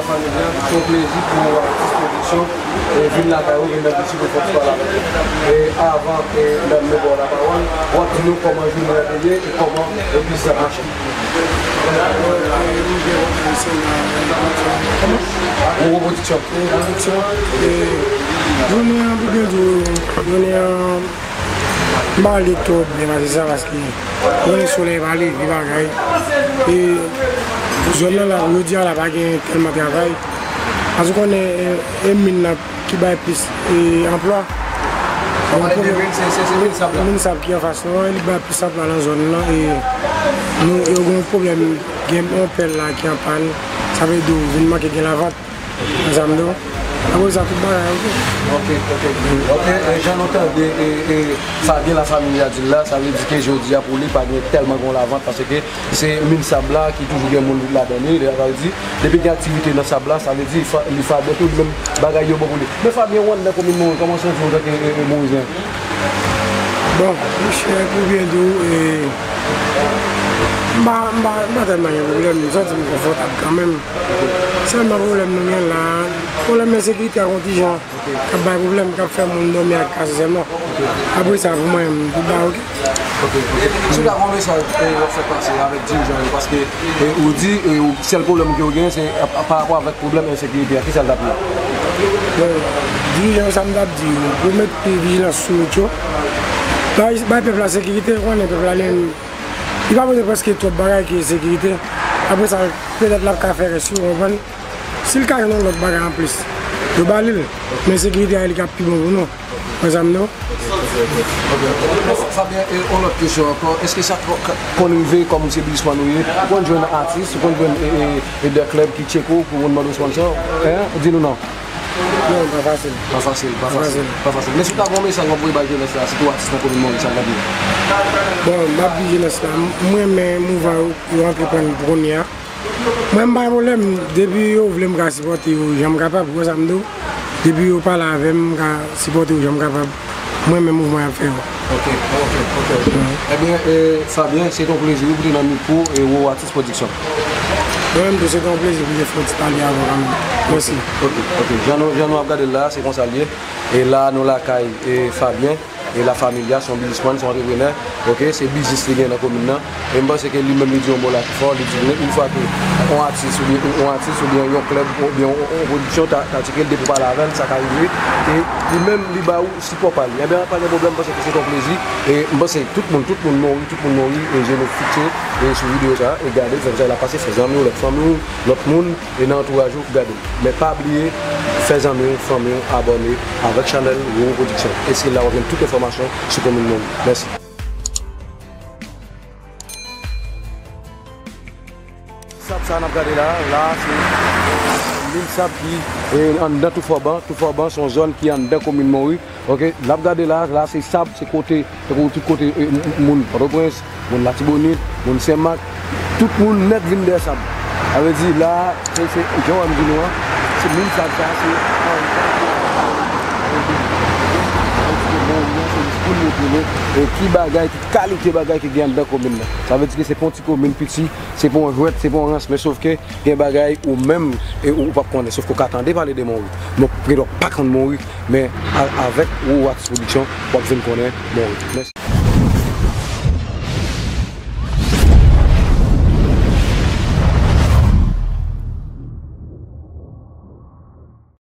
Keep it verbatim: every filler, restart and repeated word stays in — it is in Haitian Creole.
Fanmi an, se yon plezi pou Atis Pwodiksyon, e, vin lakay ou, vin nan Piti pou fè ti pale avèk ou. E avan, e, nan nou ba w lapawòl, w ap di nou kòman jounen an te ye e kòman, e, biznis ap mache. Gwo Pwodiksyon. Gwo Pwodiksyon. E, jounen an, pou byen di w, jounen an, m pa ale twòp byen pase sa, paske konnen solèy pa leve bagay. E zòn nan la, jodi a la, pa gen tèlman travay. Paske konnen, e, e min nan ki bay plis, e, anplwa. Ou pale de min, se, se, se min sab la. Min sab ki anfas nou an, li bay plis anplwa nan zòn nan. E nou, yo gen yon pwoblèm, gen yon pèl la ki an pàn. Sa vle di w vin manke gen lavant. Sa m di w. Apre sa, tout bagay, ok. Ok, ok. Ok, e, jan nou tande, e, e, Fabien La Familia di l la, sa vle di ke jodi a pou li, pa gen tèlman gen lavant, paske se min sab la ki toujou gen moun ladan li, sa vle di, depi gen aktivite nan sab la, sa vle di, fa, li Fabien tou, li menm bagay yo bon pou li. Men Fabien, ou anndan komin Mori, kòman w santi w antanke, e, e, Morizyen? Bon, monchè, pou byen di w, e, m pa, m pa, m pa tèlman gen pwoblèm, m santi m konfòtab kanmenm. Sèlman pwoblèm nou gen la, pwoblèm ensekirite a kontijan k ap bay pwoblèm, k ap fè moun dòmi ak kase sèlman. Apre sa, pou mwen, m tout bagay ok. Ok, ok. Si w ta gen yon mesaj, e, w ap fè pase avèk dirijan yo, paske, e, ou di, e, ou, sèl pwoblèm ke w gen, se, a, a, pa rapò avèk pwoblèm ensekirite a, kisa l t ap ye? Bon, dirijan yo, sa m t ap di yo, pou met pi vijilans sou wout yo. Bay, bay pèp la sekirite, ou konnen pèp la, li, li pa bezwen prèske twòp bagay ki ensekirite. Apre sa, petèt l ap ka fè rès yo, ou konprann? Si l ka jwenn yon lòt bagay anplis, yo ba li l. Men sekirite a, li k ap pi bon pou nou. Konn sa m di w? Ok, ok. Fabien, e, yon lòt kesyon ankò. Èske sa ko-, ka, konn rive, kòm se biznismann ou ye, ou konn jwenn atis, ou konn jwenn, e, e, e, de klèb ki tcheke w pou konn mande w sponsò? Hein? Di nou non. Non, pa fasil. Pa fasil, pa fasil, pa fasil. Men si w ta gen yon mesaj w ap voye bay jenès la, sitou atis nan komin Mori, sa l t ap ye? Bon, m ap di jenès la, m, m renmen mouvman yo, yo antreprann pou kounye a. Mwen, m pa gen pwoblèm. Depi yo vle m ka sipòte yo jan m kapab, ou wè sa m di w? Depi yo pale avè m, m ka sipòte yo jan m kapab. Mwen menm mouvman y ap fè yo. Ok, ok, ok. Ebyen, e, Fabien, se te yon plezi wi pou te nan mikwo e Wowo Atis Pwodiksyon. Mwen menm tou, se te yon plezi pou te fè yon ti pale avè w kanmenm. Mèsi. Ok, ok. Jan nou, jan nou ap gade l la, se konsa l ye. E la, nou lakay, e, Fabien. E La Familia, se yon biznismann, se yon antreprenè. Ok, se biznis li gen nan komin nan. E m panse ke li menm li di yon mo la ki fò, li di, yon fwa ke yon atis oubyen yon, yon atis oubyen yon klèb oubyen yon, yon pwodiksyon ta, ta tcheke l depi w pale avè l, sa ka rive. E li menm, li ba ou sipò pa li. Ebyen, pa gen pwoblèm, m panse ke se yon plezi. E m panse tout moun, tout moun Mori, tout moun Mori, e je nou fikse, e sou videyo sa, e gade l, fè sa l ap pase, fè zanmi w, lòt fanmi w, lòt moun. E nan antouraj ou, gade l. Men pa bliye, fè zanmi w, fanmi w abòne avèk chanèl Wowo Pwodiksyon. E se la w ap jwenn tout enfòmasyon sou komin Mori. Mèsi. Sab sa n ap gade la, la se, e, min sab ki, e, anndan Toufòban. Toufòban se yon zòn ki anndan komin Mori. Ok, n ap gade la, la se sab, se kote, tankou tout kote, e, m-, m-, moun Pòtoprens, moun Latibonit, moun Senmak, tout moun nèt vin dèyè sab. Sa vle di la, se, se, jan w wè m di nou an, se min sab sa, se, se pou n montre nou, e, ki bagay, ki kalite bagay ki gen anndan komin nan. Sa vle di ke se pa yon ti komin piti, se pa yon jwèt, se pa yon rans, men sòf ke gen bagay ou menm, e, ou p ap konnen, sòf ke w ka tande pale de Mori, men w genlè w pa konn Mori, men a-, avèk Wowo Atis Pwodiksyon, w ap vin konnen Mori. Mèsi.